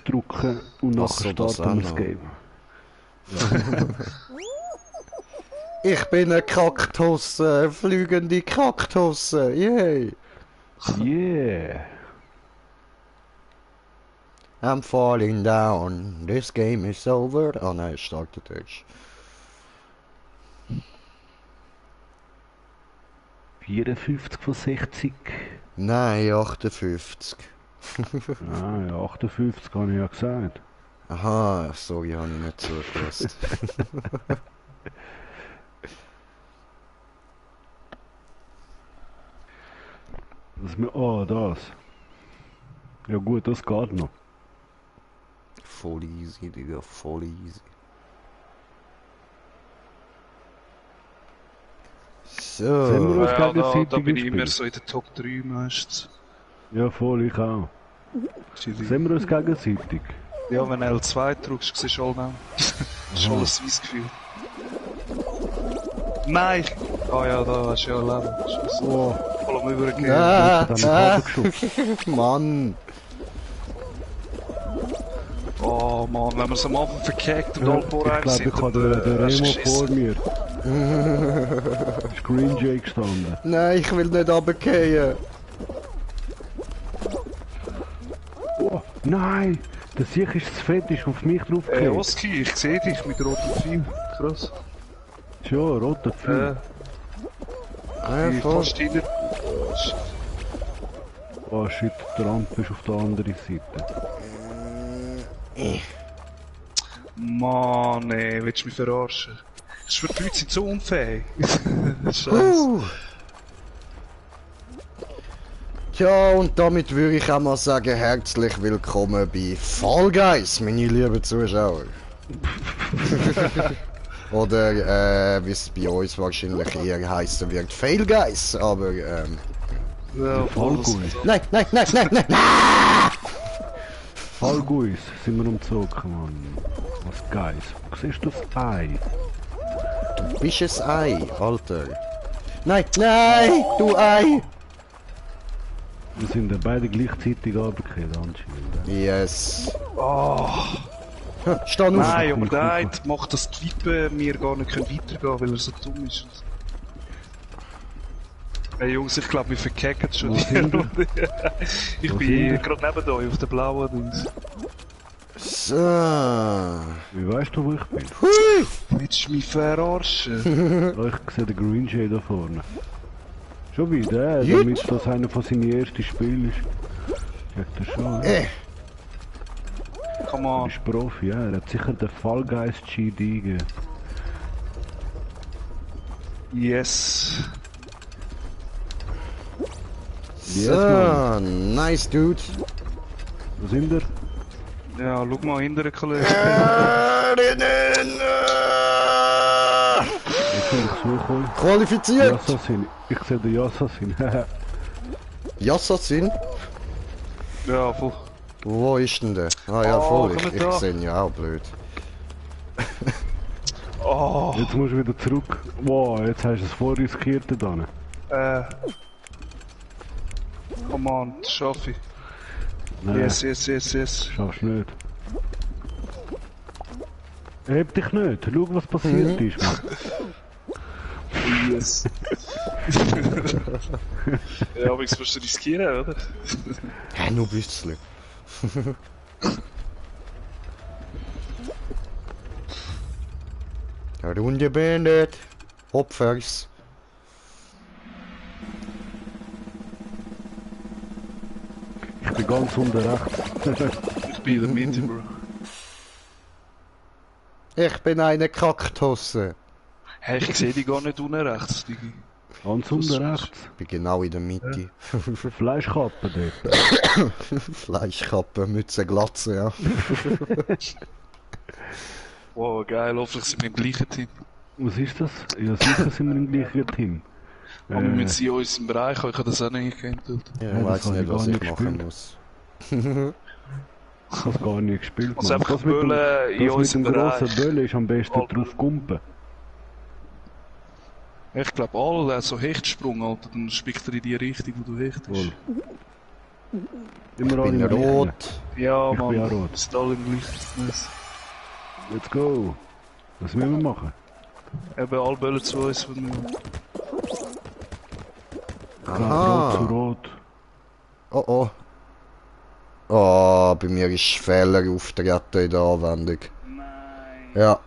drücken und nachher starten wir das Game. Ich bin eine Kaktusse, fliegende Kaktusse, yay! Yeah! I'm falling down, this game is over. Oh nein, es startet erst. 54 von 60. Nein, 58. Ah ja, 58 habe ich ja gesagt. Aha, sorry, habe ich nicht zugelassen. Das. Ja gut, das geht noch. Voll easy, Digga, voll easy. So. Sind wir uns Ja, gegenseitig da bin ich gespielt? immer so in der Top 3 meistens. Ja voll, ich auch. Sind wir uns gegenseitig? Ja, wenn du L2 drückst, siehst du alle Das ist alles ein Gefühl. Nein! Ah ja, da hast du ja Leben. Oh, Voll am Übergehen. Mann! Oh Mann, wenn man es am Anfang verkackt und alle vor einem ich glaube, ich habe den Remo vor mir. Screen J gestanden. Nein, ich will nicht runterfallen. Oh, nein! Der Sieg ist zu fett, ist auf mich draufgekehrt. Oski, ich sehe dich mit rotem Pfeil. Krass. Schon, roter Pfeil. Ich voll. fast hinter. Oh shit, der Rampe ist auf der anderen Seite. Mann, ey, willst du mich verarschen? Das ist für die Leute sind so unfähig. Scheiße. Tja, und damit würde ich auch mal sagen, herzlich willkommen bei Fall Guys, meine lieben Zuschauer. Oder, wie es bei uns wahrscheinlich eher heißen wird, Fail Guys, aber, Ja, Fall voll Guys. Nein! Fall Guys, sind wir umgezogen, Mann. Was Guys? Siehst du das Ei? Du bist ein Ei, Alter. Nein, du Ei! Wir sind ja beide gleichzeitig runtergekehrt anscheinend. Yes. Oh, Steh auf! nein, aber der eine macht, dass die Typen mir gar nicht weitergehen können, weil er so dumm ist. Hey Jungs, ich glaube, wir verkacken schon die Runde. Ich bin gerade neben euch auf der blauen Dings. So. Wie weißt du, wo ich bin? Willst du mich verarschen? Oh, ich sehe den Green Jay da vorne. Schon wieder, Jut. damit das einer von seinen ersten Spielen ist. Checkt er schon. Come Er on. ist Profi, ja. Er hat sicher den Fall Guys GD gegeben. Yes. Yes, So, Mann. nice dude. Wo sind wir? Ja, schau mal hinter, Kollege. Jetzt bin ich zugekommen. Qualifiziert! Jassassin. Ich sehe den Jassassin. Jassassin? Ja, voll. Wo ist denn der? Ah ja, Oh, voll, komm ich da. sehe ihn ja auch blöd. Oh, Jetzt musst du wieder zurück. Wow, jetzt hast du es vorriskiert dann. come on, das schaffe ich. Nein, Yes. schaffst du nicht. Heb dich nicht. Schau, was passiert ist, Mann. Yes. Ja, aber ich musst du riskieren, oder? Ja, nur ein bisschen. Runde beendet. Hopfers. Ich bin ganz unten rechts. Ich bin in der Mitte, Bro. Ich bin eine Kaktusse. Hey, ich sehe dich gar nicht unten rechts, Digi. Ganz unten rechts. Ich bin genau in der Mitte. Fleischkappe dort. Fleischkappe, Mütze, Glatze, ja. Wow, geil, hoffentlich sind wir im gleichen Team. Was ist das? Ja, sicher sind wir im gleichen Team. Aber wir müssen in unserem Bereich, ich habe das auch nicht gekannt. Ja, Ja, ich das weiß habe nicht, ich was gar ich nicht machen gespielt. muss. Ich habe gar nicht gespielt. Also Mann. einfach Das mit dem, Böllen in das mit unserem dem grossen Bereich. Böllen ist am besten Alter. drauf kumpen. Ich glaube, alle so Hechtsprung, Alter, dann spickt er in die Richtung, wo du hechtest. Wohl. Immer Ich alle bin im Gleichen. rot. Ja, Ich bin Mann. auch rot. Wir sind alle im gleichen. Let's go. Was müssen wir machen? Eben alle Böllen zu uns. Wenn wir... Rot zu Aha. rot. Oh oh. Oh, bei mir ist Fehler auftreten in der Anwendung. Nein. Ja.